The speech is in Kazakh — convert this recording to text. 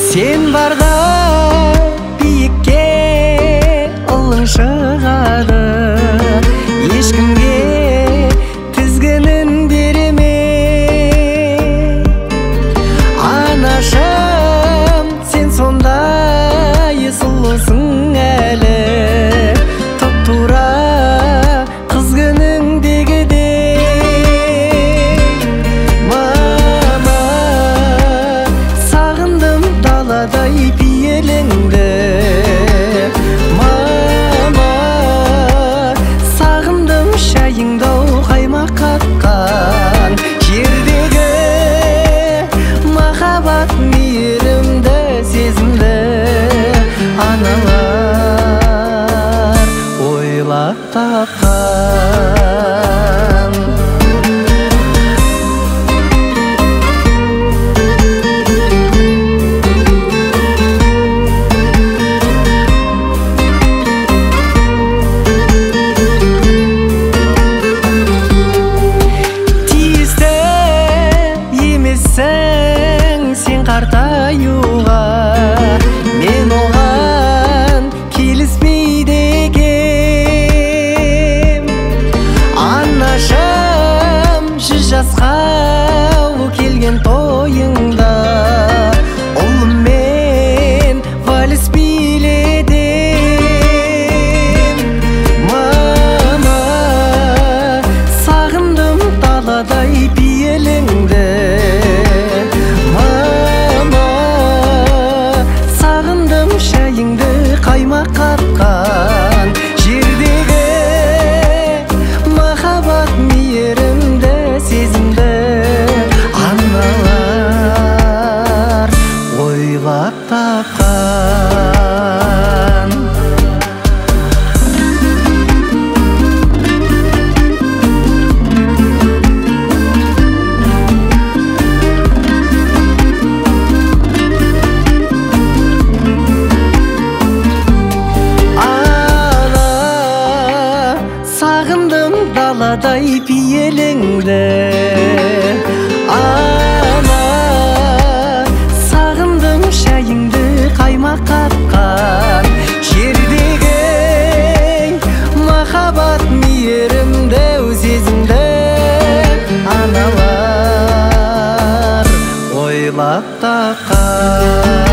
Сен барда биікке ұлың шығады, ешкімге тізгінін берме. Анашым, сен сондай сұлусың әлі, тұп-тура қыз күніңдегідей. Мама, сағындым даладай пейіліңді. Мама, сағындым шайыңды қаймақ қатқан. Жердегі махаббат мейірімді сезімді аналар ойлап тапқан. Тиісті емессің сен қартаюға, мен оған келіспейді екем. Анашым, 100 жасқа келген тойыңда ұлыммен вальс билетем. Мама, сағындым даладай пейіліңді. Мама, сағындым шайыңды қаймақ қатқан. Жердегі махаббат мейірімді сезімді аналар ойлап тапқан. Ана, сағындым даладай пейіліңді. Ана, сағындым шайыңды қаймақ қатқан. Жердегі махаббат мейірімді сезімді аналар ойлап тапқан.